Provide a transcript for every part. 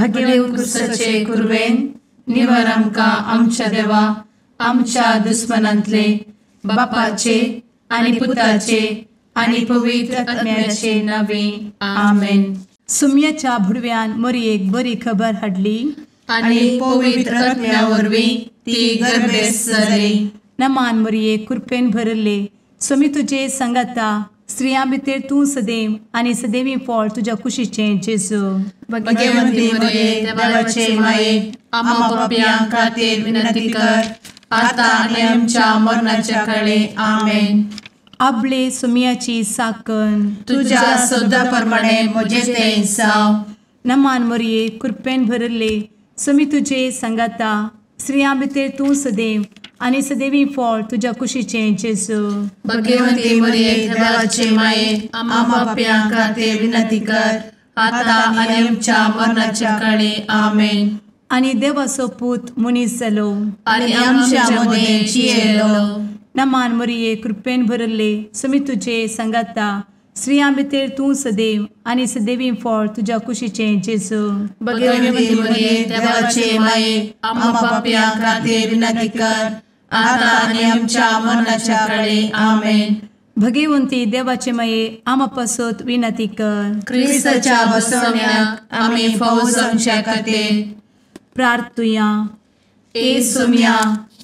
भगेव कुरवेन निवर आमकां आमच्या देवा आमच्या दुस्मनांतले बापाचे आनी पुताचे आनी पवित्र आत्म्याचे नावे आमेन. सुम्याच्या भुडव्यान मोरयेक बरी खबर हाडली आनी पवित्र आत्म्या वरवीं ती गर्भेस्त जाली. नमान मोरये, कृपेन भरले, स्वामी तुजे संगाता, स्त्रियां भितर तूं सदैव आनी सदैवी फळ तुज्या कुशीचें जेजू. भगवंती मोरये, देवाचे माये, आम्हा पापयां खातीर विनंती कर आता आनी आमच्या मरणाच्या काळे. आमेन. आपले सुम्याची साकन तुज्या सदा प्रमाणे म्हजें तें जावं. नमान मोरये, कृपेन भरले, स्वामी तुजे संगाता, स्त्रियां भितर तूं सदैव आनी सदैवी फळ तुज्या कुशीचें जेजू. भगवंती मोरये, देवाचे माये, आम्हा पापयां खातीर विनंती कर आता आनी आमच्या मरणाच्या काळे. आमेन. आनी देवाचो पूत मनीस जालो आनी आमच्या मदें जियेलो. नमान मोरये, कृपेन भरले, स्वामी तुजे संगाता, स्त्रियां भितर तूं सदैव आनी सदैवी फळ तुज्या कुशीचें जेजू. भगवंती मोरये, देवाचे माये, आम्हा पापयां खातीर विनंती कर आता आनी आमच्या मरणाच्या काळे. आमेन. भगवंती देवाचे माये, आम्हा पासत विनंती कर. क्रिस्ताच्या बसवण्याक आमी फावो जावच्या खातीर प्रार्थुया. ए सुम्या,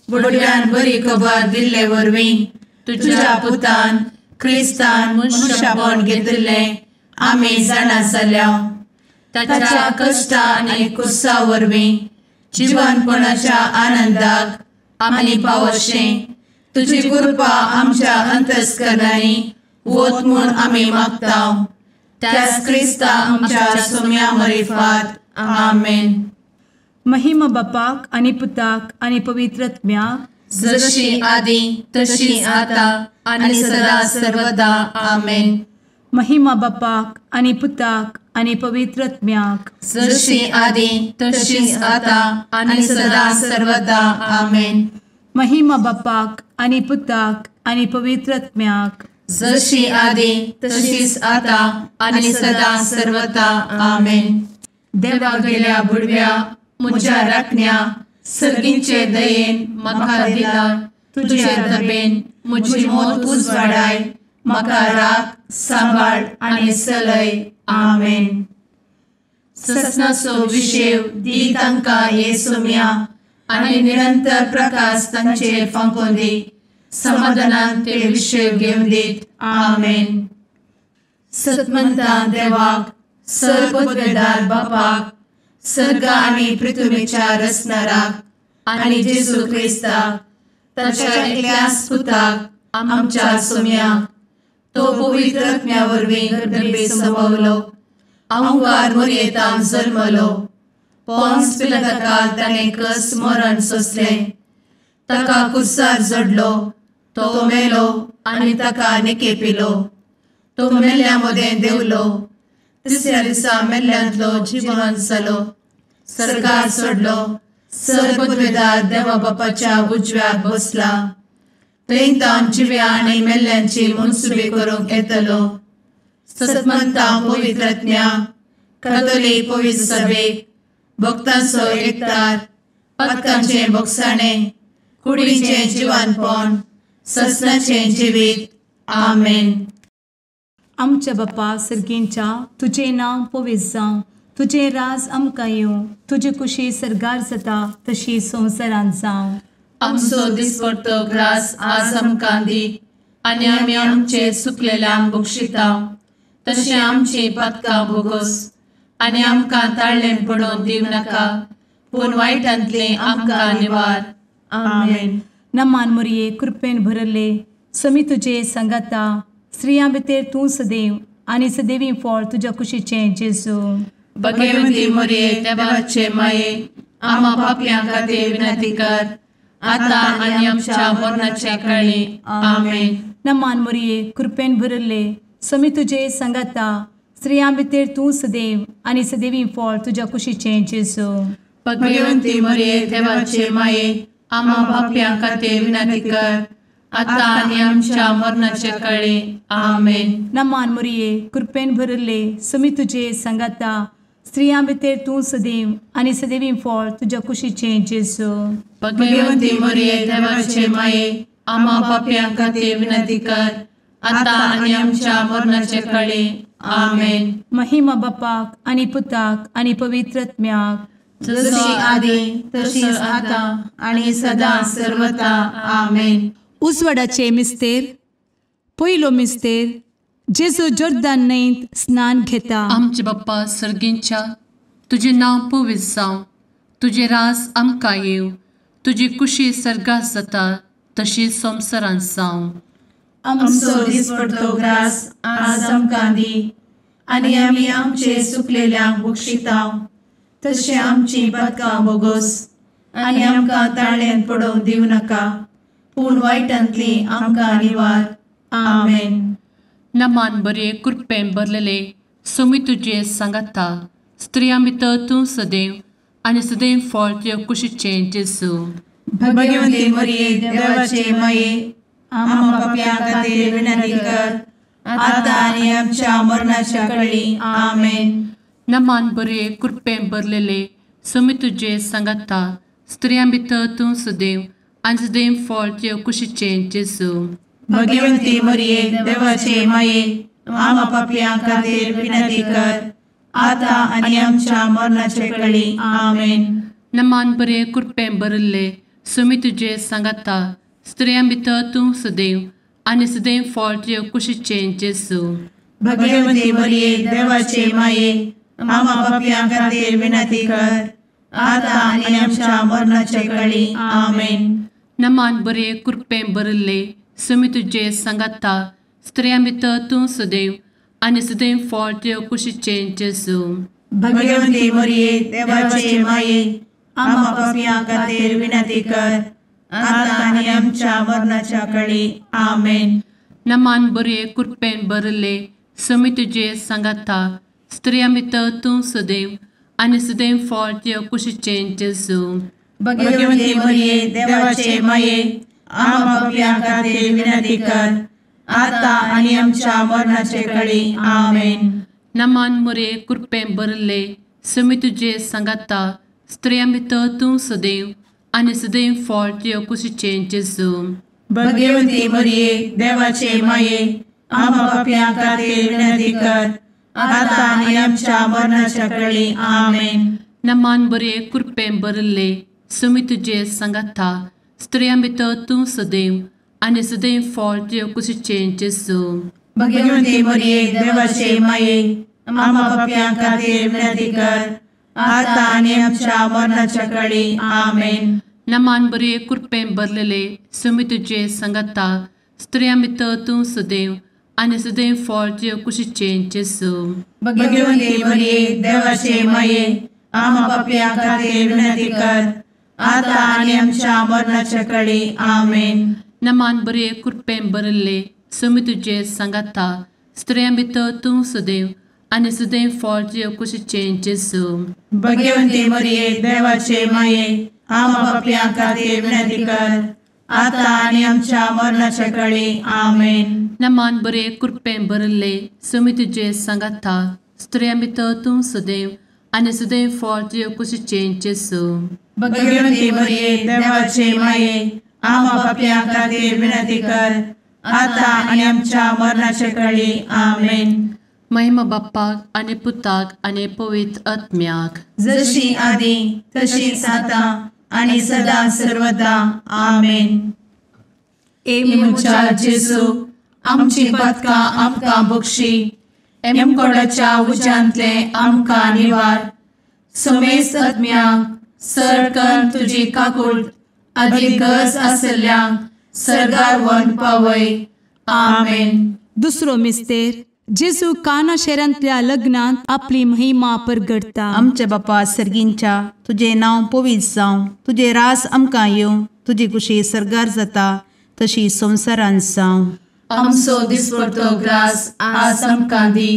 बुडव्यान बरी खबर दिल्ले वरवीं तुज्या पुतान क्रिस्तान मनशापण घेतिल्लें आमी जाणा जाल्या. ताच्या कश्टा आनी कुसा वरवीं जिवनपणाच्या आनंदाक आमी पावशें तुजी कृपा आमच्या अंतस्करणांनी वत म्हूण आमी मागता. त्याच क्रिस्ता आमच्या सुम्या मरिफात. आमेन. महिमा बापाक आनी पुताक आनी पवित्र आत्म्याक, जशी आदी तशी आता आनी सदा सर्वदा. आमेन. महिमा बापाक आनी पुताक आनी पवित्र आत्म्याक, जशी आदी तशी आता आनी सदा सर्वदा. आमेन. महिमा बापाक आनी पुताक आनी पवित्र आत्म्याक, जशी आदी तशीच आता आनी सदा सर्वदा. आमेन. देवा गेल्या बुडव्या म्हज्या राखण्या सर्गींचे दयेन म्हाका दिला तुजे दबेन म्हजी मोत उजवाडाय, म्हाका राख सांबाळ आनी सलय. आमेन. ससनाचो विशेव दी तांकां हे सुम्या आनी निरंतर प्रकाश तांचेर फांकोवन दी, समाधानान ते विशेव घेवन दीत. आमेन. सतमंता देवाक, सर्वपदवेदार बापाक, सर्ग आनी पृथ्वीच्या रचणाराक आनी जेजू क्रिस्ताक ताच्या एकल्याच पुताक आमच्या सुम्याक, तो पवित्र आत्म्या वरवीं गर्भे संभवलो, अहंकार मोरयेतान जल्मलो, पोन्स पिलाताकाल ताणें कस मरण सोंसलें, ताका कुर्सार जडलो, तो मेलो आनी ताका निकेपिलो, तो मेल्ल्या मदें देंवलो, तिसऱ्या दिसा मेल्ल्यांतलो जिवन जालो, सर्गार सोडलो, सर्वपदवेदार देवा बापाच्या उजव्याक बसला, थंय तावन जिव्या आनी मेल्ल्यांची मनसुबी करूंक येतलो. सतमंता पवित्र आत्म्या, कातोलीक पवित्र सभेक, भक्तांचो एकतार, पातकांचें भोगसाणें, कुडीचें जिवानपण, ससनाचें जिवीत. आमेन. आमच्या बापा सर्गींच्या, तुजें नांव पवित्र जावं, तुजें राज आमकां येवं, तुजी कुशी सर्गार जाता तशी संवसारांत जावं. आमचो दिसपडतो ग्रास आज आमकां दी आनी आमी आमचे सुकलेल्यांक बक्षिता तशें आमची पातकां भोगोस आनी आमकां ताळ्ळें पडोवन दिवं नाका, पूण वायटांतलें आमकां निवार. आमेन. नमान मोरये, कृपेन भरले, स्वामी तुजे संगाता, स्त्रियां भितर तूं सदैव आनी सदैवी फळ तुज्या कुशीचें जेजू. भगवंती मोरये, देवाचे माये, आम्हा पापयां खातीर विनंती कर आता आनी आमच्या मरणाच्या काळी. आमेन. नमान मोरये, कृपेन भरले, स्वामी तुजे संगाता, स्त्रियां भितर तूं सदैव आनी सदैवी फळ तुज्या कुशीचें जेजू. भगवंती मोरये, देवाचे माये, आम्हा पापयां खातीर विनंती कर आता आनी आमच्या मरणाच्या काळी. आमेन. नमान मोरये, कृपेन भरले, स्वामी तुजे संगाता, स्त्रियां भितर तूं सदैव आनी सदैवी फळ तुज्या कुशीचें जेजू. भगवंती मरिये देवाचे माये, आम्हा पापयां खातीर विनंती कर, आतां आनी आमच्या मरणाचे कळे. आमेन. महिमा बापाक आनी पुताक आनी पवित्र आत्म्याक, जशी आदी तशीच आतां आनी सदां सर्वता. आमेन. उजवाडाचे मिस्तेर. पयलो मिस्तेर, जेजू जोर्दान न्हंयत स्नान घेता. आमचे बाप्पा सर्गींच्या, तुजें नांव पवित्र जावं, तुजें राज आमकां येवं, तुजी कुशी सर्गात जाता तशी संवसारांत जावं. आमचो दिसपडतो ग्रास आज आमकां दी, आनी आमी आमचे सुकलेल्यांक बक्षिता तशें आमची पातकां बोगोस, आनी आमकां ताळ्यांत पडोवंक दिवं नाका, पूण वायटांतली आमकां निवार. आमेन. नमान बरे कृपेन भरलेले, सोमी तुजे सांगाता, स्त्रियां भितर तूं सदैव आनी सदैव फळ तुज्या कुशीचें जेजू. भगवंती मरिये देवाचे माये, आम्हा पापयां खातीर विनंती कर, आतां आनी आमच्या मरणाच्या कळी. आमेन. नमान बरे कृपेन भरलेले, सोमी तुजे सांगाता, स्त्रियां भितर तूं सदैव आनी सदैव फळ तुज्या कुशीचें जेजू. भगवंती मरिये देवाचे माये, आम्हा पापयां खातीर विनंती कर, आतां आनी आमच्या मरणाचे कळी. आमेन. नमान बरे कृपेन भरिल्ले, सोमी तुजे सांगाता, स्त्रियां भितर तूं सदैव आनी सदैव फळ तुज्या कुशीचें जेजू. भगवंती मरिये देवाचे माये, आम्हा पापयां खातीर विनंती कर, आतां आनी आमच्या मरणाचे कळी. आमेन. नमान बरे कृपेन भरिल्ले, सोमी तुजे सांगाता, स्त्रियां भितर तूं सदैव आनी सदैव फळ तुज्या कुशीचें जेजू. भगवंती मरिये देवाचे माये, आम्हा पापयां खातीर विनंती कर, आतां आनी आमच्या मरणाच्या कळी. आमेन. नमान बरे कृपेन भरिल्ले, सोमी तुजे सांगाता, स्त्रियां भितर तूं सदैव आनी सदैव फळ तुज्या कुशीचें जेजू. भगवंती मरिये देवाचे माये, आम्हा पापयां खातीर विनंती कर, आतां आनी आमच्या मरणाचे कळी. आमेन. नमान मरिये कृपेन भरिल्ले, सोमी तुजे सांगाता, स्त्रियां भितर तूं सदैव आनी सदैव फळ तुज्या कुशीचें जेजू. भगवंती मरिये देवाचे माये, आम्हा पापयां खातीर विनंती कर, आतां आनी आमच्या मरणाच्या कळी. आमेन. नमान बरे कृपेन भरिल्ले, सोमी तुजे सांगाता, स्त्रियां भितर तूं सदैव आनी सदैव फळ तुज्या कुशीचें जेजू. भगवंती मरिये देवाचे माये, आम्हा पापयां खातीर विनंती कर, आतां आनी आमच्या मरणाच्या कळी. आमेन. नमान बरे कृपेन भरलेले, सोमी तुजे सांगाता, स्त्रियां भितर तूं सदैव आनी सदैव फळ तुज्या कुशीचें जेजू. भगवंती मरिये देवाचे माये, आम्हा पापयां खातीर विनंती कर, आतां आनी आमच्या मरणाच्या कळी. आमेन. नमान बरे कृपेन भरिल्ले, सोमी तुजे सांगाता, स्त्रियां भितर तूं सदैव आनी सदैव फळ तुज्या कुशीचें जेजू. भगवंती मरिये देवाचे माये, आम्हा पापयां खातीर विनंती कर, आतां आनी आमच्या मरणाच्या कळी. आमेन. नमान बरे कृपेन भरिल्ले, सोमी तुजे सांगाता, स्त्रियां भितर तूं सदैव आनी सदैव फळ तुज्या कुशीचें जेजू. भगवंती मरिये देवाचे माये, आम्हा पापयां खातीर विनंती कर, आतां आनी आमच्या मरणाचे कळी. आमेन. महिमा बाप्पाक आनी पुताक आनी पवित्र आत्म्याक, जशी आदी तशीच आतां आनी सदां सर्वदा. आमेन. ए म्हज्या जेजू, आमची पातकां आमकां बक्षी, एमकोडाच्या उज्यांतले आमकां निवार, समेस्त आत्म्यांक सर तुजी काकूट आदी गरज आसल्ल्यांक सर्गार व्हरून पावय. आमेन. दुसरो मिस्तेर, जेजू काना शहरांतल्या लग्नांत आपली महिमा परगटता. आमच्या बापा सर्गींच्या, तुजें नांव पवित्र जावं, तुजें राज आमकां येवं, तुजी कुशी सर्गार जाता तशी संवसारांत जावं. आमचो दिसपडतो ग्रास आज आमकां दी,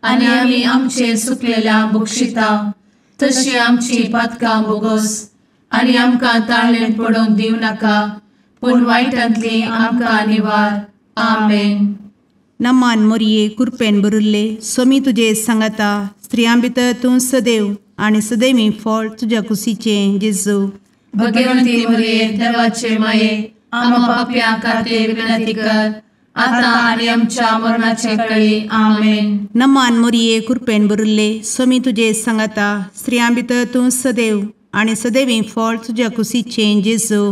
आनी आमी आमचे सुकलेल्या बक्षिता तशी आमची पातकां बोगोस, आनी आमकां ताळ्ळें पडोवंक दिवं नाका, पूण वायटांतली आमकां निवार. आमेन. नमान मोरये कृपेन भरिल्ले, स्वामी तुजे सांगाता, स्त्रियां भितर तूं सदैव आनी सदैवी फळ तुज्या कुशीचें जेजू। भगवंती मरिये देवाचे माये आम्हा पाप्यां खातीर विनंती कर आता आनी आमच्या मरणाचे वेळी। आमेन। नमान मरिये कृपेन भरिल्ले स्वामी तुजे सांगाता स्त्रियां भितर तूं सदैव आनी सदैवी फळ तुज्या कुशीचें जेजू।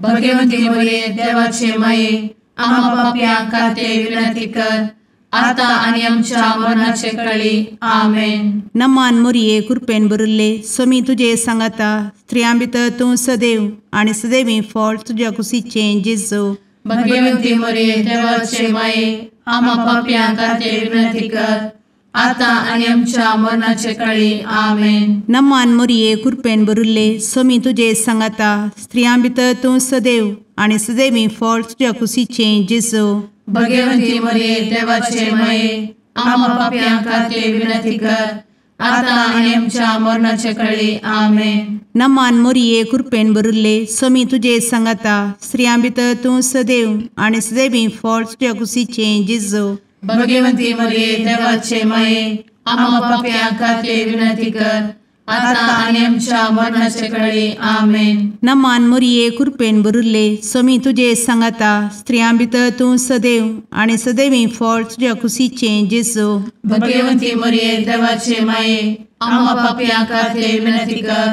भगवंती मरिये देवाचे माये आम्हा पाप्यां खातीर विनंती कर आता आनी आमच्या मरणाचे वेळी। आमेन। नमान मरिये कृपेन भरिल्ले स्वामी तुजे सांगाता स्त्रियां भितर तूं सदैव आनी सदैवी फळ तुज्या कुशीचें जेजू। भगवंती मरिये देवाचे माये आम्हा पाप्यां खातीर विनंती कर आता आनी आमच्या मरणाचे वेळी। आमेन। नमान मरिये कृपेन भरिल्ले स्वामी तुजे सांगाता स्त्रियां भितर तूं सदैव आनी सदैवी फळ तुज्या कुशीचें जेजू। भगवंती मरिये देवाचे माये आम्हा पाप्यां खातीर विनंती कर आता आनी आमच्या मरणाचे वेळी। आमेन। नमान मरिये कृपेन भरिल्ले स्वामी तुजे सांगाता स्त्रियां भितर तूं सदैव आनी सदैवी फळ तुज्या कुशीचें जेजू। भगवंती मरिये देवाचे माये आम्हा पाप्यां खातीर विनंती कर आता आनी आमच्या मरणाचे वेळी। आमेन। नमान मरिये कृपेन भरिल्ले स्वामी तुजे सांगाता स्त्रियां भितर तूं सदैव आनी सदैवी फळ तुज्या कुशीचें जेजू। भगवंती मरिये देवाचे माये आम्हा पाप्यां खातीर विनंती कर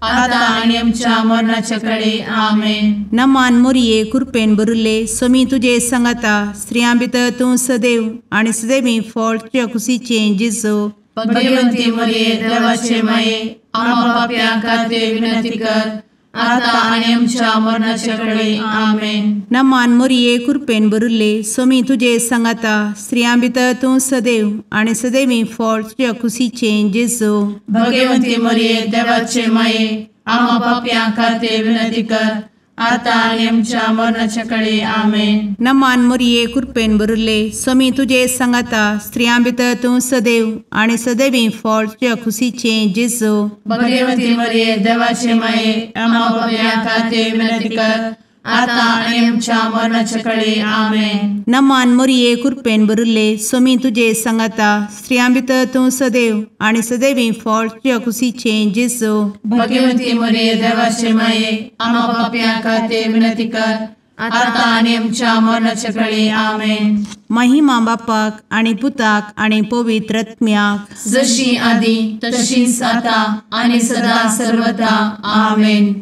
आता आनी आमच्या मरणाचे वेळी। आमेन। नमान मरिये कृपेन भरिल्ले स्वामी तुजे सांगाता स्त्रियां भितर तूं सदैव आनी सदैवी फळ तुज्या कुशीचें जेजू। भगवंती मरिये देवाचे माये आम्हा पाप्यां खातीर विनंती कर आता आनी आमच्या मरणाचे वेळी। आमेन। नमान मरिये कृपेन भरिल्ले स्वामी तुजे सांगाता स्त्रियां भितर तूं सदैव आनी सदैवी फळ तुज्या कुशीचें जेजू। भगवंती मरिये देवाचे माये आम्हा पाप्यां खातीर विनंती कर आता आनी आमच्या मरणाचे वेळी। आमेन। नमान मरिये कृपेन भरिल्ले स्वामी तुजे सांगाता स्त्रियां भितर तूं सदैव आनी सदैवी फळ तुज्या कुशीचें जेजू। भगवंती मरिये देवाचे माये आम्हा पाप्यां खातीर विनंती कर आता आनी आमच्या मरणाचे वेळी। आमेन। नमान मरिये कृपेन भरिल्ले स्वामी तुजे सांगाता स्त्रियां भितर तूं सदैव आनी सदैवी फळ तुज्या कुशीचें जेजू। भगवंती मरिये देवाचे माये आम्हा पाप्यां खातीर विनंती कर आता आनी आमच्या मरणाचे वेळी। आमेन। महिमा बापाक आनी पुताक आनी पवित्र आत्म्याक जशी आदी तशीच आता आनी सदा सर्वदा। आमेन।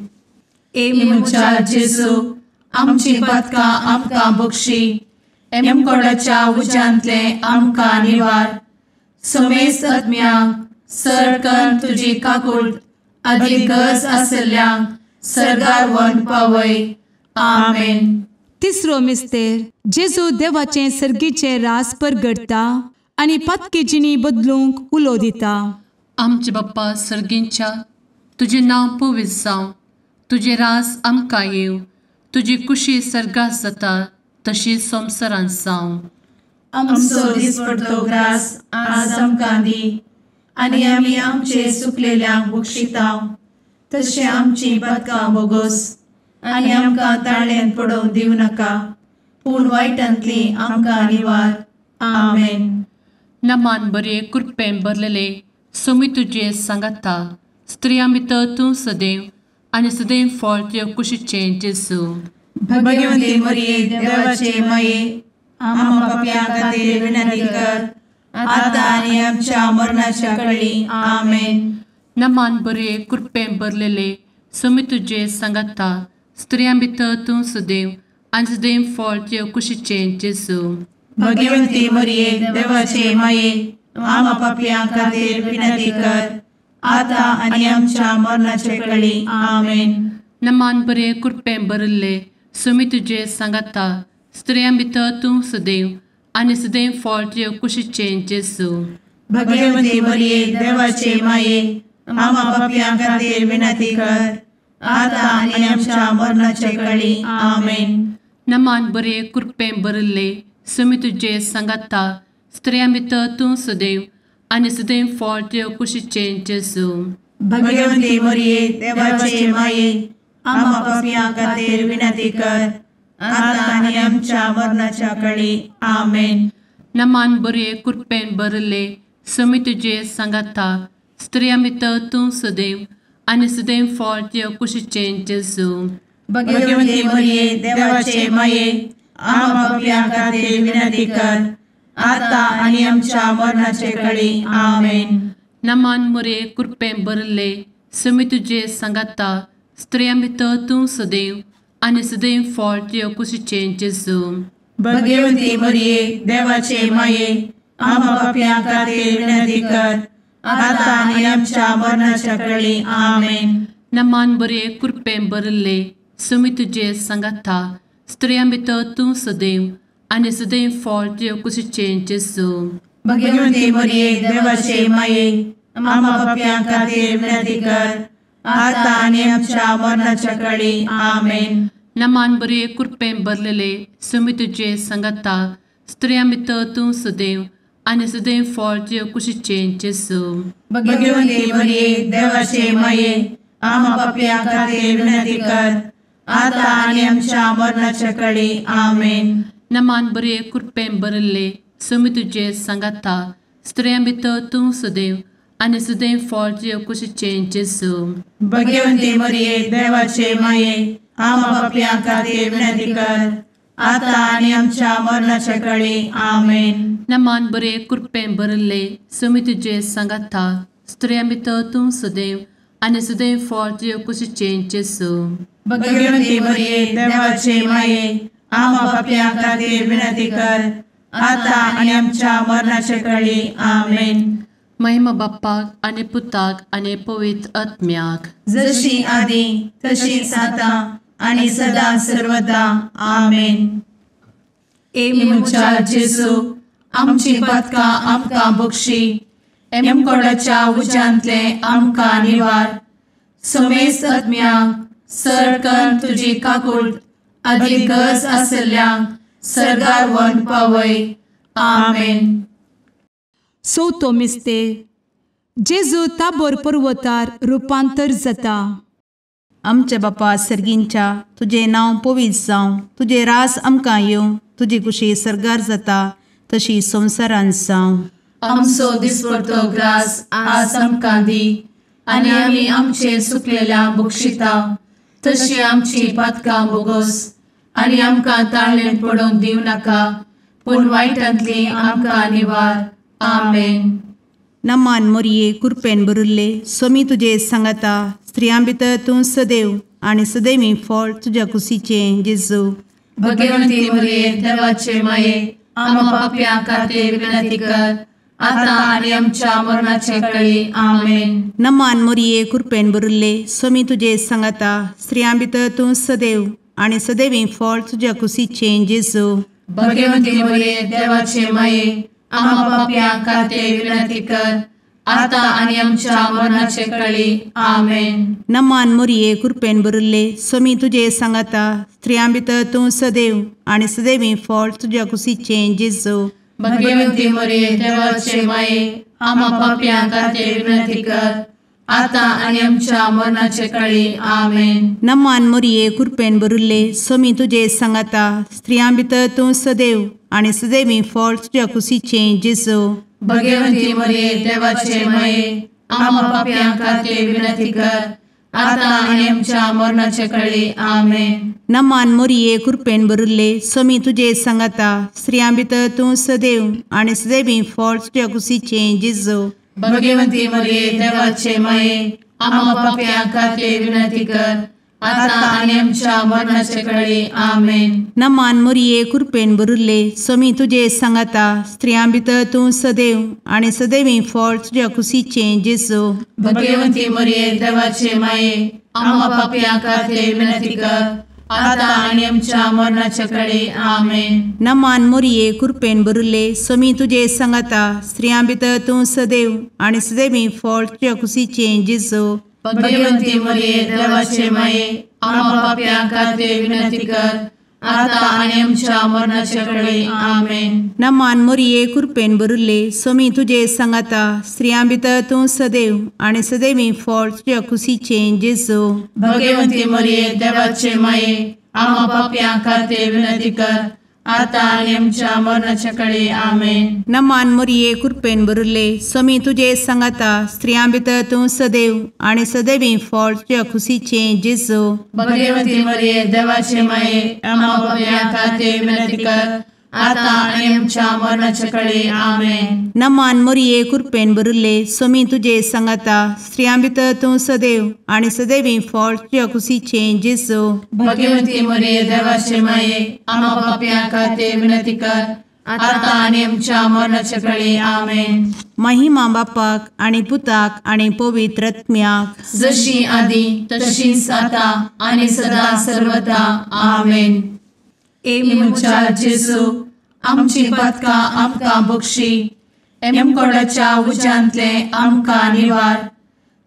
ए म्हज्या जेजू आमची पातकां आमकां बक्षी एमकोडाच्या उज्यांतले आमकां निवार समेस्त आत्म्यांक सरकन तुजी काकूट आदी गरज आसल्ल्यांक सरगार वन पावय। आमेन। तिसरो मिस्तेर जेजू देवाचें सर्गीचें रास परगडटा आनी पातकी जिणी बदलूंक उलो दिता। आमचे बाप्पा सर्गींच्या तुजें नांव पवित्र जावं, तुजें रास आमकां येवं, तुजी कुशी सर्गात जाता तशी संवसारांत जावं। आमचो दिसपडतो ग्रास आज आमकां दी आनी आमी आमचे सुकलेल्यांक बक्षिता तशें आमची पातकां बोगोस आनी आमकां ताळ्यान पडोवंक दिवं नाका पूण वायटांतली आमकां निवार। आमेन। नमान बरे कृपेन भरलेले स्वामी तुजे सांगाता स्त्रियां भितर तूं सदैव आनी सदैव फळ तुज्या कुशीचें जेजू। भगवंती मरिये देवाचे माये आम्हा पाप्यां खातीर विनंती कर आता आनी आमच्या मरणाच्या वेळी। आमेन। नमान बरे कृपेन भरलेले स्वामी तुजे सांगाता स्त्रियां भितर तूं सदैव आनी सदैव फळ तुज्या कुशीचें जेजू। भगवंती मरिये देवाचे माये आम्हा पाप्यां खातीर विनंती कर आता आनी आमच्या मरणाचे वेळी। आमेन। नमान बरे कृपेन भरिल्ले स्वामी तुजे सांगाता स्त्रियां भितर तूं सदैव आनी सदैव फळ तुज्या कुशीचें जेजू। भगवंती मरिये देवाचे माये आम्हा पाप्यां खातीर विनंती कर आता आनी आमच्या मरणाचे वेळी। आमेन। नमान बरे कृपेन भरिल्ले स्वामी तुजे सांगाता स्त्रियां भितर तूं सदैव आनी सदैव फळ तुज्या कुशीचें जेजू। भगवंती मरिये देवाचे माये आम्हा पाप्यां खातीर विनंती कर आता आनी आमच्या मरणाच्या वेळी। आमेन। नमान बरे कृपेन भरिल्ले समी तुजे सांगाता, स्त्रियां भितर तूं सदैव आनी सदैव फळ तुज्या कुशीचें जेजू। भगवती मरिये देवाचे माये, आम्हा पाप्यां खातीर विनंती कर, आता आनी आमच्या मरणाचे कळी। आमेन। नमान मोरये, कृपेन भरिल्ले, समी तुजे सांगाता, स्त्रियां भितर तूं सदैव आनी सदैव फळ तुज्या कुशीचें जेजू। भगवती मरिये देवाचे माये, आम्हा पाप्यां खातीर विनंती कर, आता आनी आमच्या मरणाच्या कळी। आमेन। नमान बरे, कृपेन भरिल्ले, समी तुजे सांगाता, स्त्रियां भितर तूं सदैव आनी सदैव फळ तुज्या कुशीचें जेजू। भगवती मरिये देवाचे माये, आम्हा पाप्यां खातीर विनंती कर, आता आनी आमच्या मरणाच्या कळी। आमेन। नमान बरे, कृपेन भरलेले, समी तुजे सांगाता, स्त्रियां भितर तूं सदैव आनी सदैव फळ तुज्या कुशीचें जेजू। भगवती मरिये देवाचे माये, आम्हा पाप्यां खातीर विनंती कर, आता आनी आमच्या मरणाच्या कळी। आमेन। नमान बरे, कृपेन भरिल्ले, समी तुजे सांगाता, स्त्रियां भितर तूं सदैव आनी सदैव फळ तुज्या कुशीचें जेजू। भगवती मरिये देवाचे माये, आम्हा पाप्यां खातीर विनंती कर, आता आनी आमच्या मरणाच्या कळी। आमेन। नमान बरे, कृपेन भरिल्ले, समी तुजे सांगाता, स्त्रियां भितर तूं सदैव आनी सदैव फळ तुज्या कुशीचें जेजू। भगवती मरिये देवाचे माये, आम्हा पाप्यां खातीर विनंती कर, आता आनी आमच्या मरणाच्या कळी। आमेन। महिमा बाप्पाक आनी पुताक आनी पवित्र आत्म्याक, जशी आदी तशीच आता आनी सदा सर्वदा। आमेन। ए म्हज्या जेजू, आमची पातकां आमकां बक्षी, एमकोडाच्या उज्यांतले आमकां निवार, समेस्त आत्म्यांक सरकन तुजी काकूट आदी गरज आसल्ल्यांक सर्गार व्हरून पावय। आमेन। चवथो मिस्तेर, जेजू ताबोर पर्वतार रुपांतर जाता। आमच्या बापा सर्गींच्या, तुजें नांव पवित्र जावं, तुजें राज आमकां येवं, तुजी कुशी सर्गार जाता तशी संवसारांत जावं। आमचो दिसपडतो ग्रास आज आमकां दी, आनी आमी आमचे सुकलेल्या बक्षिता, तशी आमची पातकां बोगोस, आनी आमकां ताळेन पडोवंक दिवं नाका, पूण वायटांतली आमकां निवार। आमेन। नमान मोरये, कृपेन भरिल्ले, स्वामी तुजे सांगाता, स्त्रियां भितर तूं सदैव आनी सदैवी फळ तुज्या कुशीचें जेजू। भगवती मरिये देवाचे माये, आम्हा पाप्यां खातीर विनंती कर, आता आनी आमच्या मरणाचे कळी। आमेन। नमान मोरये, कृपेन भरिल्ले, स्वामी तुजे सांगाता, स्त्रियां भितर तूं सदैव आनी सदैवी फळ तुज्या कुशीचें जेजू। भगवती मरिये देवाचे माये, आम्हा पाप्यां खातीर विनंती कर, आता आनी आमच्या मरणाचे कळी। आमेन। नमान मोरये, कृपेन भरिल्ले, स्वामी तुजे सांगाता, स्त्रियां भितर तूं सदैव आनी सदैवी फळ तुज्या कुशीचें जेजू। भगवती मरिये देवाचे माये, आम्हा पाप्यां खातीर विनंती कर, आता आनी आमच्या मरणाचे कळी। आमेन। नमान मोरये, कृपेन भरिल्ले, स्वामी तुजे सांगाता, स्त्रियां भितर तूं सदैव आनी सदैवी फळ तुज्या कुशीचें जेजू। भगवती मरिये देवाचे माये, आम्हा पाप्यां खातीर विनंती कर, आता आनी आमच्या मरणाचे कळी। आमेन। नमान मोरये, कृपेन भरिल्ले, स्वामी तुजे सांगाता, स्त्रियां भितर तूं सदैव आनी सदैवी फळ तुज्या कुशीचें जेजू। भगवती मरिये देवाचे माये, आम्हा पाप्यां खातीर विनंती कर, आता आनी आमच्या मरणाचे कळी। आमेन। नमान मोरये, कृपेन भरिल्ले, स्वामी तुजे सांगाता, स्त्रियां भितर तूं सदैव आनी सदैवी फळ तुज्या कुशीचें जेजू। भगवती मरिये देवाचे माये, आम्हा पाप्यां खातीर विनंती कर, आता आनी आमच्या मरणाचे कळी। आमेन। नमान मोरये, कृपेन भरिल्ले, स्वामी तुजे सांगाता, स्त्रियां भितर तूं सदैव आनी सदैवी फळ तुज्या कुशीचें जेजू। भगवती मरिये देवाचे माये, आम्हा पाप्यां खातीर विनंती कर, आता आनी आमच्या मरणाचे कळी। आमेन। नमान मोरये, कृपेन भरिल्ले, स्वामी तुजे सांगाता, स्त्रियां भितर तूं सदैव आनी सदैवी फळ तुज्या कुशीचें जेजू। भगवती मरिये देवाचे माये, आम्हा पाप्यां खातीर विनंती कर, आतां आनी आमच्या मरणाच्या कळे. आमेन. नमान मोरये कृपेन भरिल्ले, स्वामी तुजे सांगाता, स्त्रियां भितर तूं सदैव आनी सदैवी फळ तुज्या खुशीचें जेजू. भगवती मरिये देवाचे माये, आम्हा पाप्यां खातीर विनंती कर, आतां आनी आमच्या मरणाच्या कळे. आमेन. नमान मोरये कृपेन भरिल्ले, स्वामी तुजे सांगाता, स्त्रियां भितर तूं सदैव आनी सदैवी फळ तुज्या खुशीचें जेजू. भगवती मरिये देवाचे माये, आम्हा पाप्यां खातीर विनंती कर, आतां आनी आमच्या मरणाच्या कळे. आमेन. महिमा बापाक आनी पुताक आनी पवित्र आत्म्याक, जशी आदी तशीच आतां आनी सदा सर्वदा. आमेन. ए म्हज्या जेजू, आमची पातकां आमकां बक्षी, एमकोडाच्या उज्यांतले आमकां निवार,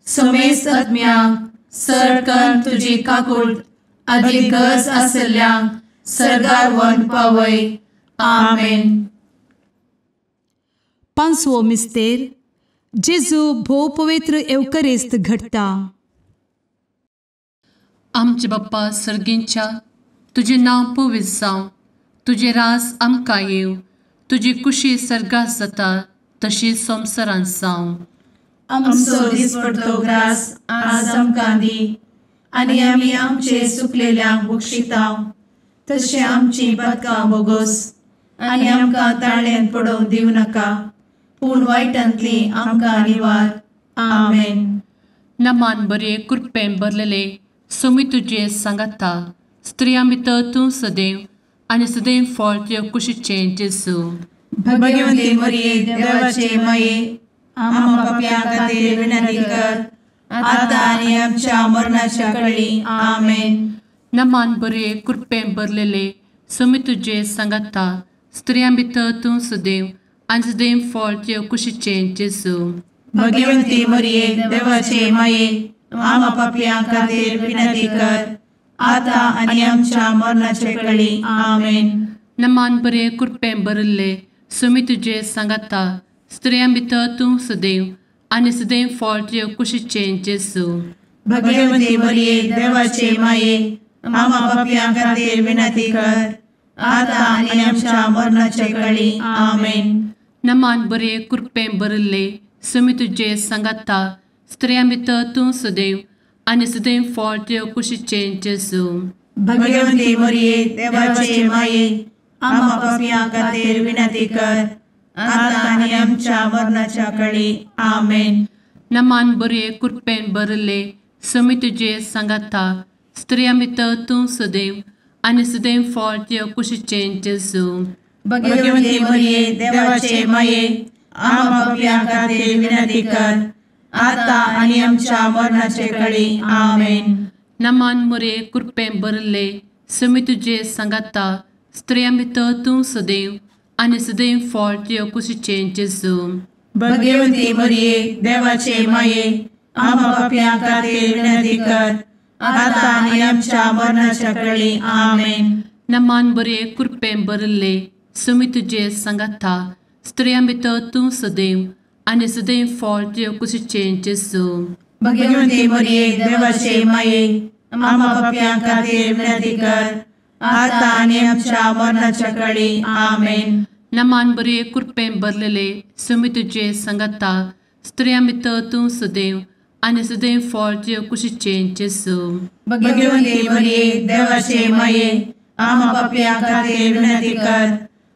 समेस्त आत्म्यांक सरकन तुजी काकूट आदी गरज आसल्ल्यांक सर्गार व्हरून पावय. आमेन. पांचवो मिस्तेर, जेजू भोव पवित्र एवकरिस्त घडटा. आमचे बाप्पा सर्गींच्या, तुजें नांव पवित्र जावं, तुजें राज आमकां येवं, तुजी कुशी सर्गात जाता तशी संवसारांत जावं. आमचो दिसपडतो ग्रास आज आमकां दी, आनी आमी आमचे सुकलेल्यांक बक्षिता तशें आमची पातकां बोगोस, आनी आमकां ताळ्यांत पडोवंक दिवं नाका, पूण वायटांतली आमकां निवार. आमेन. नमान बरे कृपेन भरलेले, स्वामी तुजे सांगाता, स्त्रियां भितर तूं सदैव आनी सदैव फळ तुज्या कुशीचें जेजू. भगवती मरिये देवाचे माये, आम्हा पाप्यां खातीर विनंती कर, आतां आनी आमच्या मरणाच्या कळी. आमेन. नमान बरे कृपेन भरलेले, स्वामी तुजे सांगाता, स्त्रियां भितर तूं सदैव आनी सदैव फळ तुज्या कुशीचें जेजू. भगवती मरिये देवाचे माये, आम्हा पाप्यां खातीर विनंती कर, आतां आनी आमच्या मरणाचे कळी. आमेन. नमान बरे कृपेन भरिल्ले, स्वामी तुजे सांगाता, स्त्रियां भितर तूं सदैव आनी सदैव फळ तुज्या कुशीचें जेजू. भगवती मरिये देवाचे माये, आम्हा पाप्यां खातीर विनंती कर, आतां आनी आमच्या मरणाचे कळी. आमेन. नमान बरे कृपेन भरिल्ले, स्वामी तुजे सांगाता, स्त्रियां भितर तूं सदैव आनी सदैव फळ तुज्या कुशीचें जेजू. भगवती मरिये देवाचे माये, आम्हा पाप्यां खातीर विनंती कर, आतां आनी आमच्या मरणाच्या कळी. आमेन. नमान बरे कृपेन भरिल्ले, स्वामी तुजे सांगाता, स्त्रियां भितर तूं सदैव आनी सदैव फळ तुज्या कुशीचें जेजू. भगवती मरिये देवाचे माये, आम्हा पाप्यां खातीर विनंती कर, आतां आनी आमच्या मरणाचे कळी. आमेन. नमान मरिये कृपेन भरिल्ले, स्वामी तुजे सांगाता, स्त्रियां भितर तूं सदैव आनी सदैव फळ तुज्या कुशीचें जेजू. भगवती मरिये देवाचे माये, आम्हा पाप्यां खातीर विनंती कर, आतां आनी आमच्या मरणाच्या कळी. आमेन. नमान बरे कृपेन भरिल्ले, स्वामी तुजे सांगाता, स्त्रियां भितर तूं सदैव आनी सदैव फळ तुज्या कुशीचें जेजू. भगवती मरिये देवाचे माये, आम्हा पाप्यां खातीर विनंती कर, आतां आनी आमच्या मरणाच्या कळी. आमेन. नमान बरे कृपेन भरलेले, स्वामी तुजे सांगाता, स्त्रियां भितर तूं सदैव आनी सदैव फळ तुज्या कुशीचें जेजू. भगवती मरिये देवाचे माये, आम्हा पाप्यां खातीर विनंती कर,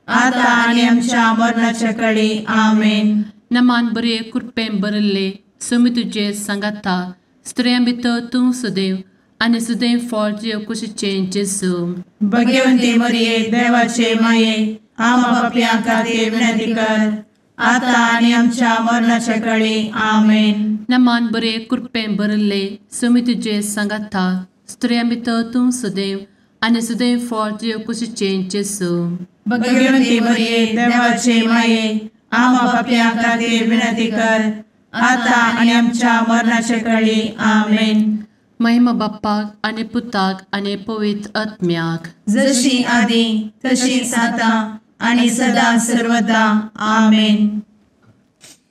आतां आनी आमच्या मरणाच्या कळी. आमेन. नमान बरे कृपेन भरिल्ले, स्वामी तुजे सांगाता, स्त्रियां भितर तूं सदैव आनी सदैव फळ तुज्या कुशीचें जेजू. भगवती मरिये देवाचे माये, आम्हा पाप्यां खातीर विनंती कर, आतां आनी आमच्या मरणाच्या कळी. आमेन. नमान बरे कृपेन भरिल्ले, स्वामी तुजे सांगाता, स्त्रियां भितर तूं सदैव आनी सदैव फळ तुज्या कुशीचें जेजू. भगवती मरिये देवाचे माये, आम्हा पाप्यां खातीर विनंती कर, आतां आनी आमच्या मरणाच्या कळी. आमेन. महिमा बाप्पाक आनी पुताक आनी पवित्र आत्म्याक, जशी आदी तशीच आतां आनी सदा सर्वदा. आमेन.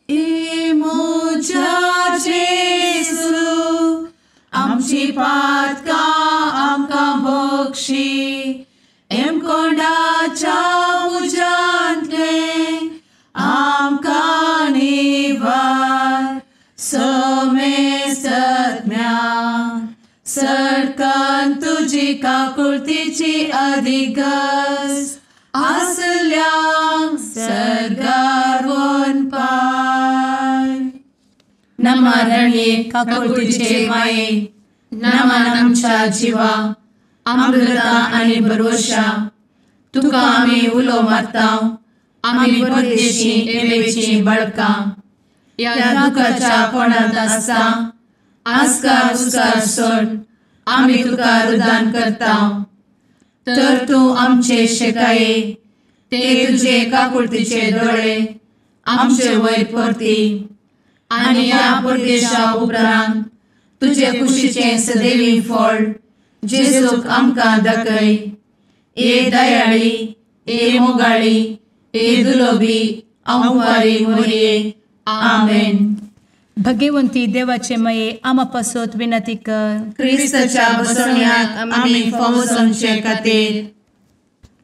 ए म्हज्या जेजू, आमची पातकां आमकां बक्षी, एमकोंडाच्या तुजी काकुळतीची अधिगस आसल्यांक सर्गार वनपाय. नमा रणये काकुळतीचे माये, नमन आमच्या जिवा, अमृता आनी भरवशा, तुका आमी उलो मारता, आमी परदेशी एवेची बळकां, ह्या दुखाच्या कोणांत आसता आस्कार उस्कार सोड आमी तुका रुदान करता. तर तूं आमचे शेकाये ते तुजे काकुळतीचे दोळे आमचे वयर परती आनी ह्या परदेशा उपरांत तुजे कुशीचें सदैवी फळ जेजूक आमकां दाखय. ए दयाळी, ए मोगाळी, ए दुलोबी अंवारी मोरये. आमेन. भगवंती देवाचे मये आमा पासत विनंती कर. क्रिस्ताच्या बसवण्याक आमी फावो जावचे खातीर.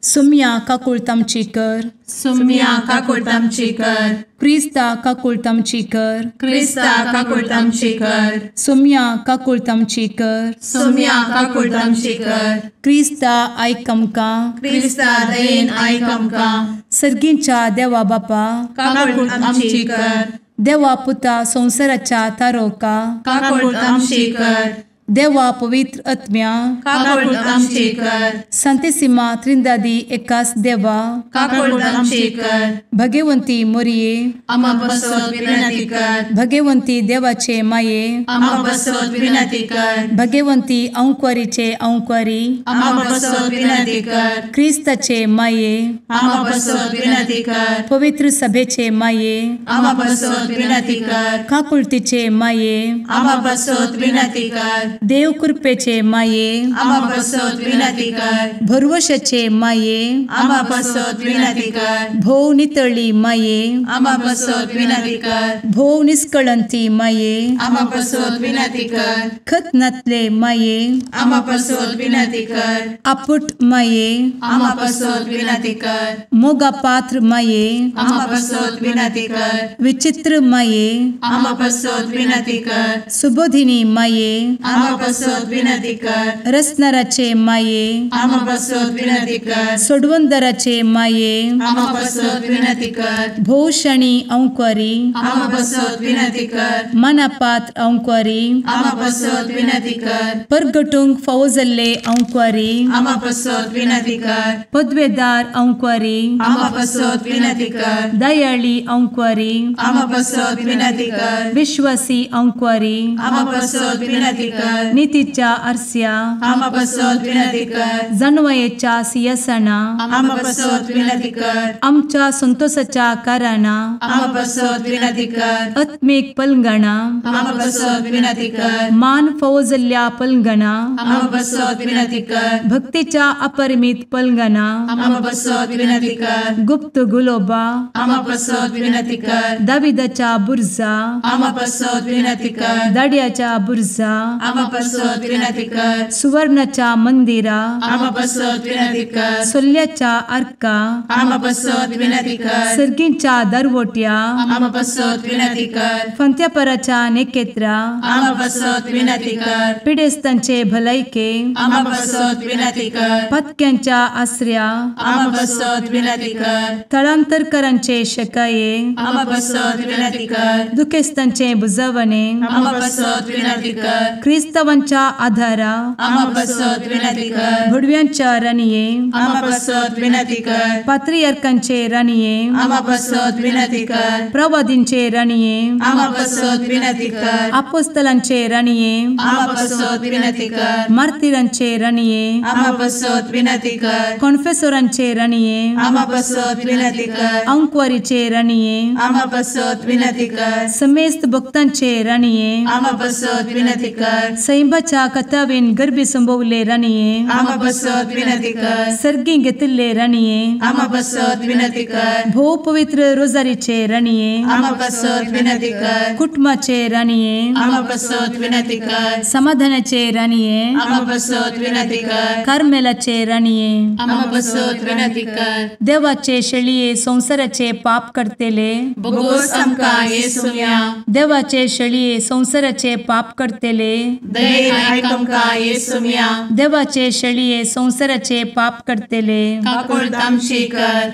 सुम्या काकुळट आमची कर. सुम्या काकुळट आमची कर. क्रिस्ता काकुळट आमची कर. क्रिस्ता काकुळट आमची कर. सुम्या काकुळट आमची कर. सुम्या काकुळट आमची कर. क्रिस्ता आयक आमकां. क्रिस्ता दयेन आयक आमकां. सर्गींच्या देवा बापा काकुळट आमची कर. देवा पुता संवसाराच्या तारोका काकुळट आमची कर. देवा पवित्र आत्म्या काकुळट आमची कर. संतेसिमा त्रिंदादी एकास देवा काकुळट आमची कर. भगवंती मोरये आमा पासत विनंती कर. भगवंती देवाचे माये आमा पासत विनंती कर. भगवंती अंकुरीचे अंकुरी आमा पासत विनंती कर. क्रिस्ताचे माये आमा पासत विनंती कर. पवित्र सभेचे माये आमा पासत विनंती कर. काकुळतीचे माये आमा पासत विनंती कर. देव कृपेचे माये आमा पासत विनंती कर. भरवशाचे माये आमा पासत विनंती कर. भोव नितळी माये आमा पासत विनंती कर. भोव निष्कळंती माये आमा पासत विनंती कर. खत नातले माये आमा पासत विनंती कर. आपुट माये आमा पासत विनंती कर. मोगा पात्र माये आमा पासत विनंती कर. विचित्र माये आमा पासत विनंती कर. सुबोधिनी माये आमा पासत विनंती कर. रसनाराचे माये आमा पासत विनंती कर. सोडवंदराचे माये आमा पासत विनंती कर. भोवशणी अंकुरी आमा पासत विनंती कर. मनापात्र अंकुरी आमा पासत विनंती कर. परगटूंक फावो जाल्ले अंकुरी आमा पासत विनंती कर. पदवेदार अंकुरी आमा पासत विनंती कर. दयाळी अंकुरी आमा पासत विनंती कर. विश्वासी अंकुरी आमा पासत विनंती कर. नितीच्या आरस्या आमा पासत विनंती कर. जानवयेच्या सिंहासना आमा पासत विनंती कर. आमच्या संतोषाच्या कारणा आमा पासत विनंती कर. आत्मीक पलंगणा आमा पासत विनंती कर. मान फावो जाल्ल्या पलंगणा आमा पासत विनंती कर. भक्तीच्या अपरिमित पलंगणा आमा पासत विनंती कर. गुप्त गुलोबा आमा पासत विनंती कर. दाविदाच्या बुर्जा आमा पासत विनंती कर. दाड्याच्या बुर्जा आमा पासत विनंती कर. सुवर्णाच्या मंदिरा आमा पासत विनंती कर. सोल्ल्याच्या आर्का आमा पासत विनंती कर. सर्गींच्या दरवट्या आमा पासत विनंती कर. फंत्यापराच्या नेकेत्रा आमा पासत विनंती कर. पिडेस्तांचे भलायके आमा पासत विनंती कर. पत्क्यांच्या आसऱ्या आमा पासत विनंती कर. थळांतरकरांचे शकाये आमा पासत विनंती कर. दुखेस्तांचे बुजवणे आमा पासत विनंती कर. क्रिस्तावांच्या आधारा आमा पासत विनंती कर. भुडव्यांच्या राणये आमा पासत विनंती कर. पात्रियार्कांचे राणये आमा पासत विनंती कर. प्रवादींचे राणये आमा पासत विनंती कर. आपोस्तलांचे राणये आमा पासत विनंती कर. मार्तिरांचे राणये आमा पासत विनंती कर. कॉन्फेसोरांचे राणये आमा पासत विनंती कर. अंकुवारीचे राणये आमा पासत विनंती कर. समेस्त भक्तांचे राणये आमा पासत विनंती कर. सैंबाच्या कथावेन गर्भी संभवले राणये आमा पासत विनंती कर. सर्गी घेतिल्ले राणये आमा पासत विनंती कर. भोव पवित्र रोजारीचे राणये आमा पासत विनंती कर. कुटुंबाचे राणये आमा पासत विनंती कर. समाधानाचे राणये आमा पासत विनंती कर. कार्मेलाचे राणये आमा पासत विनंती कर. देवाचे शेळये संवसाराचे पाप करतेले बोगोस आमकां येसुम्या देवाचे शेळये संवसाराचे पाप करतेले दयेन आयक आमकां येसुम्या। देवाचे शेळये संवसाराचे पाप करतले काकुळट आमची कर।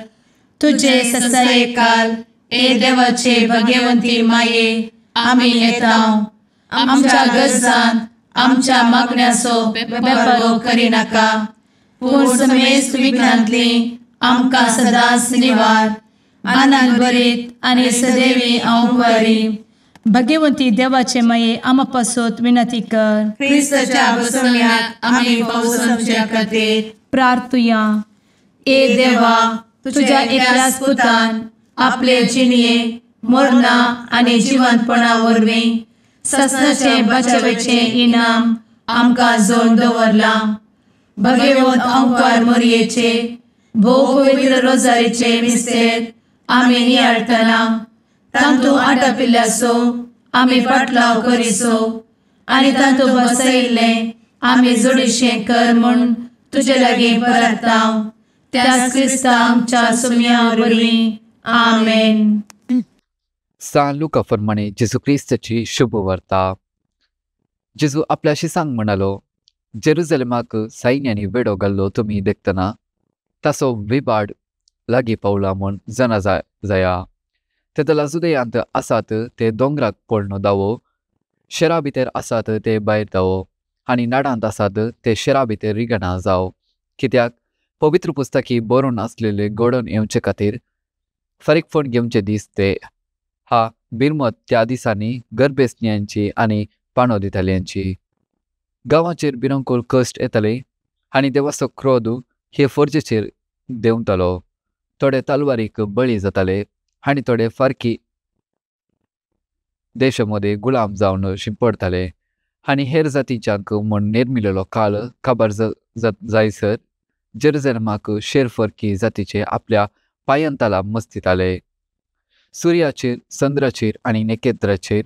तुजे ससायेकाल ए देवाचे भगवंती माये आमी येता आमच्या गरजान आमच्या मागण्याचो बेपर्वो करिनाका पूण समेस्त विघ्नांतली आमकां सदांच निवार। आनंद भरीत आनी सदैवी अंवकारी भगवंती देवाचे माये आमा पासत विनंती कर। क्रिस्ताच्या बसवण्याक आमी पावसाच्या खातीर प्रार्थुया। ए देवा तुझ्या एकल्याच पुतान आपले जिणये मरणा आनी जिवंतपणा वरवीं ससनाचे बचावेचे इनाम आमकां जोडून दवरलां। भगवंत अंकार मोरयेचे भोव पवित्र रोजारीचे मिस्तेर आमी नियाळटना तांतू आटापिल्ल्याचो आमी पाटलाव करिसो आनी तांतू बसयिल्लें आमी जोडीशें कर म्हूण तुजे लागीं परता त्याच क्रिस्ता आमच्या सुम्या वरवीं आमेन। सान लुका फरमाणे जेजू क्रिस्ताची शुभ वार्ता। जेजू आपल्या शिसांक म्हणालो, जेरुजलेमाक सैन्यांनी वेडो घाल्लो तुमी देखतना ताचो विबाड लागीं पावला म्हूण जाणा जाया। तेदला जुदयांत आसात ते दोंगराक पळनो दावो, शेरा भितर आसात ते भायर दावो आनी नाडांत आसात ते शेरा भितर रिगणा जावो। कित्याक पवित्र पुस्तकी बरोवन आसलेले घडोवन येवचे खातीर फारीकफण घेवचे दीस ते हा बिरमत त्या दिसांनी गर्भेस्न्यांची आनी पाणो दिताल्यांची। गांवाचेर भिरांकूळ कश्ट येताले आनी देवाचो क्रोध हे फर्जेचेर देंवतालो। थोडे तलवारीक बळी जाताले आनी थोडे फारकी देशा मदें गुलाम जावन शिंपडटाले आनी हेर जातीच्यांक म्हूण निर्मिलेलो काळ काबार जायसर जेरुजलेमाक शेर फरकी जातीचे आपल्या पांयांताला मस्तिताले। सुर्याचेर चंद्राचेर आनी नखेत्राचेर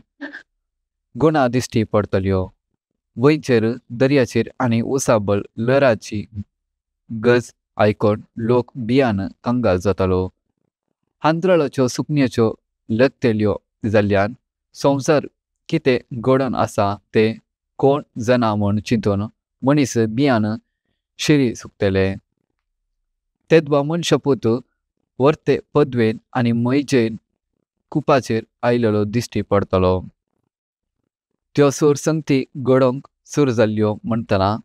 गुणा दिश्टी पडटल्यो। वंयचेर दर्याचेर आनी उसाबल लराची गज आयकून लोक बियान कंगाल जातालो। हांतराळाच्यो सुकण्याच्यो लगतेल्यो जाल्ल्यान संवसार कितें घडोवन आसा तें कोण जाणा म्हूण चिंतून मनीस बियान शिरी सुकतले। तेदवा मनशापूत वर्ते पदवेन आनी मैजेन कुपाचेर आयलेलो दिश्टी पडटलो। त्यो सूर संगती घडोवंक सुरू जाल्ल्यो म्हणटना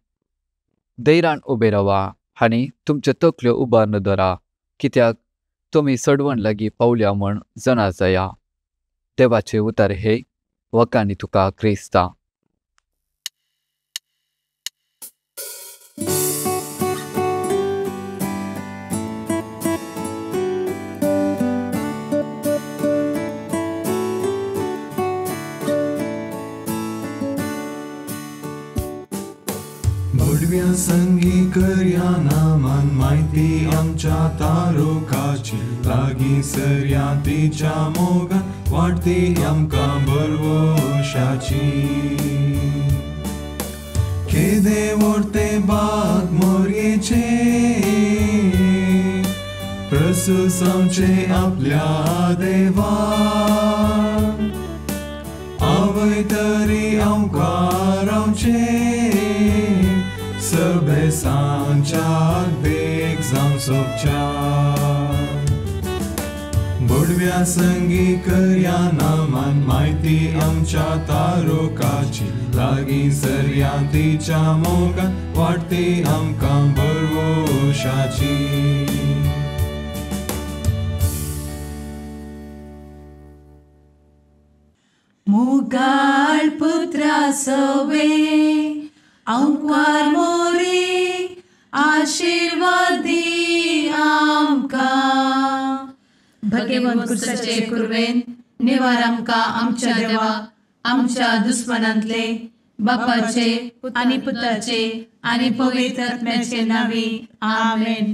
धैर्यान उबे रावा आनी तुमच्यो तकल्यो उबारून धरा, कित्याक तुमी सडवण लागीं पावल्या म्हूण जाणा जाया। देवाचे उतर हे वकांनी तुका क्रिस्ता। भडव्या संगी करया नामान म्हायती आमच्या तारुकाची लागीं सरया तिच्या मोगान वाडटी आमकां भरवशाची। केदे व्हडते बाग मोरयेचे प्रसुसांवचे आपल्या देवान आवय तरी आमकां रावचे सबेसांच्याक देख जावं सोबच्या। भडव्या संगी करया नामान म्हायती आमच्या तारुकाची लागीं सरया तिच्या मोगान वाडटी आमकां भरवशाची। मोगाळ पुत्रा सवे अंकार मोरे आशीर्वादी आमकां। भगवंत क्रिस्ताचे कुर्वेन निवार आमकां आमच्या देवा आमच्या दुस्मनांतले बापाचे आनी पुताचे आनी पवित्र आत्म्याचे नांवी आमेन।